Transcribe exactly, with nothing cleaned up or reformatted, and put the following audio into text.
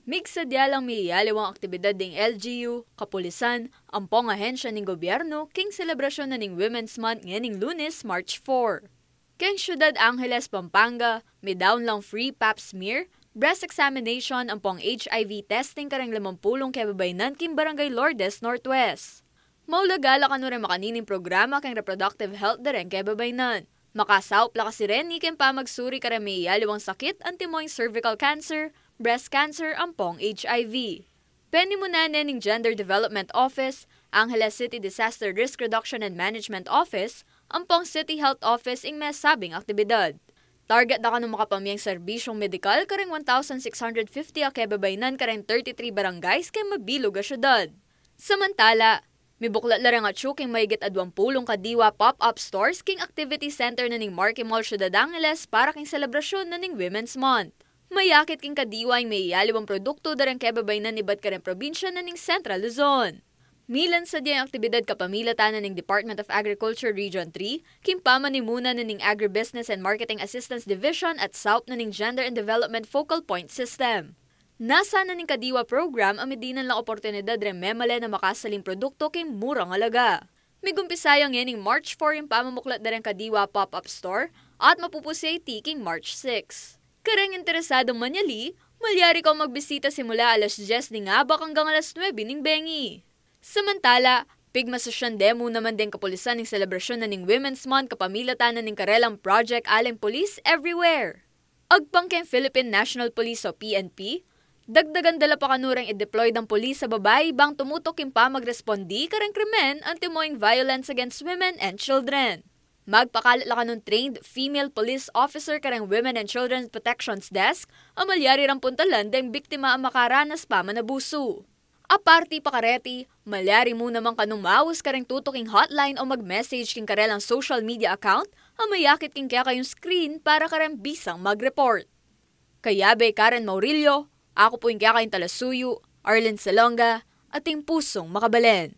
Migsadya lang miyayaliwang aktibidad ding L G U, kapulisan, ampong ahensya ning gobyernu king selebrasyon na ning Women's Month ngening Lunes, March four. Keng syudad Angeles, Pampanga, midaun lang free pap smear, breast examination ampong H I V testing kareng limampulung kebabaynan king Barangay Lourdes Northwest. Maulaga la kanu reng makanining programa keng reproductive health da reng kebabaynan. Makasaup la kasi reni keng pamagsuri kareng miyayaliwang sakit antimo ing cervical cancer, breast cancer ampong H I V. Penimunan ne ning Gender Development Office, Angeles City Disaster Risk Reduction and Management Office, ampong City Health Office ing mesabing aktibidad. Target da kanung makapamyeng serbisyung medikal kareng one thousand six hundred fifty a kebabaynan kareng thirty-three barangays keng mabilug a syudad. Samantala, mibuklat la reng atsu king mayigit adwampulung kadiwa pop-up stores king Activity Center na ning Marquee Mall, Ciudad Angeles para king selebrasyon na ning Women's Month. Mayakit king kadiwa ing miyayaliwang produktu da reng kebabaynan ibat kareng probinsya na ning Central Luzon. Milansa dya ing aktibidad kapamilatan na ning Department of Agriculture Region three, king pamanimuna na ning Agribusiness and Marketing Assistance Division at saup na ning Gender and Development Focal Point System. Nasa na ning kadiwa program a midinan lang oportunidad reng memalen a makasaling produktu king murang alaga. Migumpisa ya ngening March four ing pamamuklat da reng kadiwa pop-up store at mapupus ya iti king March six. Kareng interesadung manyali, malyari kang magbisita simula alas dyes ning abak anggang alas nuebe ning bengi. Samantala, pigmasusyan de mu naman deng kapulisan ing selebrasyon na ning Women's Month kapamilatan na ning karelang Project Aleng Police Everywhere. Agpang keng Philippine National Police o P N P, dagdagan da la pa kanu reng i-deploy dang pulis a babai bang tumutuk king pamagrespondi kareng krimen antimo ing violence against women and children. Magpakalat la kanung trained female police officer kareng Women and Children's Protections Desk a malyari rang puntalan deng biktima a makaranas pa man abusu. Aparte pa kareti, malyari mu naman kanung maus kareng tutuking hotline o mag-message king karelang social media account a mayakit king kekayung screen para kareng bisang mag-report. Kayabe Karen Maurilio, aku pu ing kekayung talasuyu, Arlene Salonga, ating pusung makabalen.